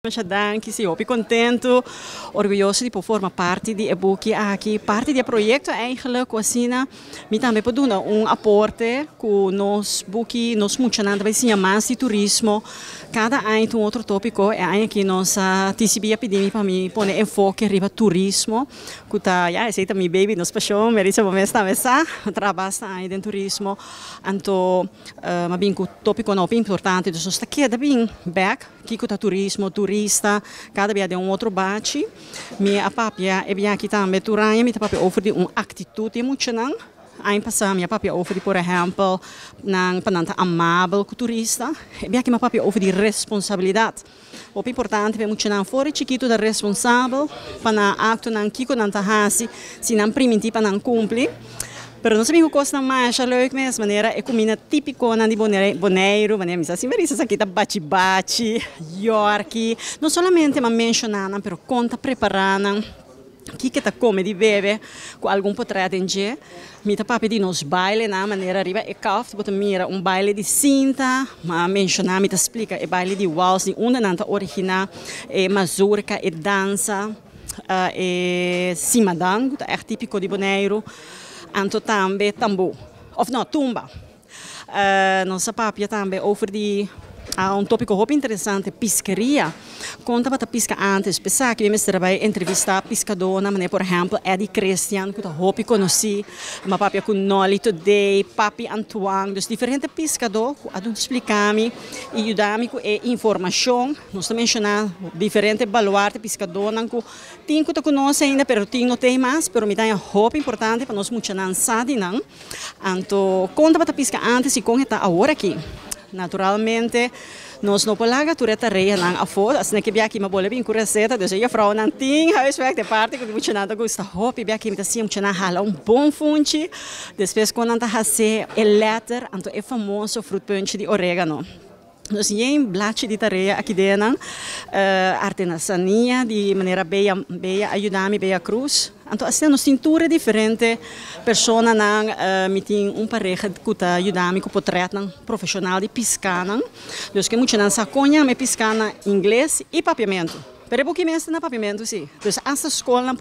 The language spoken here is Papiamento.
Masha danki, si, hopi contento, orguyoso di por forma parti di e buki aki, parti di e proyecto eigenlijk, cu asina mi tambe por duna un aporte cu nos buki, nos muchanan ta bay siña mas di turismo. Cada aña ta un otro topico, e aña aki nos a TCB a pidi mi pa mi pone enfoke riba turismo, cu ta, ya, esey ta mi baby, nos pasion, Merissa bo mes tambe sa, traha basta aña den turismo, anto m'a bin cu topiconan hopi importante, dus nos ta keda bin bek. Kiko ta turismo, turista, kada bia den un otro bachi. Mi a papia e bia aki tambe tur aña mi ta papia over di un aktitut di e muchanan. Aña pasá mi a papia over di por ehèmpel nan pa nan ta amabel ku turista. E bia aki mi a papia over di responsabilidat. Hopi importante pa e muchanan for di chikitu ta responsabel pa nan aktonan, kiko nan ta hasi, si nan primintí pa nan kumpli. Pero nos a bin ku kosnan masha leuk mes, manera e kuminda típikonan di Boneiru, manera mi sa si Marisa sa kita bachi bachi, yòrki. No solamente m'a menshoná nan, pero kon ta prepará nan, kiko ta kome di bebe ku algun potrèt den dje. Mi ta papia di nos bailenan, manera riba e kaft bo ta mira un baile di sinta, m'a menshoná, mi ta splika e baile di wals, di unda nan ta originá, e mazurka, e dansa. E simadan ku ta ègt típiko di Boneiru, anto tambe tambú, òf no, tumba. Nos a papia tambe over di un tópiko hopi interesante, piskeria. Kon tabata piska ántes? P'esaki mi mester a bai entrevistá piskadónan, manera por ehèmpel Eddy Christian ku ta hopi konosí, mi a papia ku Nolly Thodé, Papi Antoine, dus diferente piskadó ku a duna splika mi i yuda mi ku e informashon. Nos ta menshoná diferente baluarte piskadónan ku tin ku ta ku nos ainda pero tin no t'ei mas, pero mi ta haña hopi importante pa nos muchanan sa di nan. Anto kon tabata piska ántes i kon e ta awor aki? Naturalmente nos no por laga tur e tareanan afó, asina ke biaha aki mi a bolbe bin ku reseta, dus e jufrounan tin huiswerk den parti ku muchanan ta gusta hopi. Biaha aki mi ta siña muchanan hala un bon funchi, despues kon nan ta hasi e lèter, anto e famoso fruitpunch di oregano. Nos yen blachi di tarea aki den nan, artenasania di manera Bea, Bea a yuda mi, Bea Cruz. Anto asina nos tin tur e diferente personanan, mi tin un pareha ku ta yuda mi ku potretnan profeshonal di piskanan. Dus ke muchanan sa kon yama e piska na ingles i papiamentu. Pero e buki mes ta na papiamentu si. Dus asta skolnan.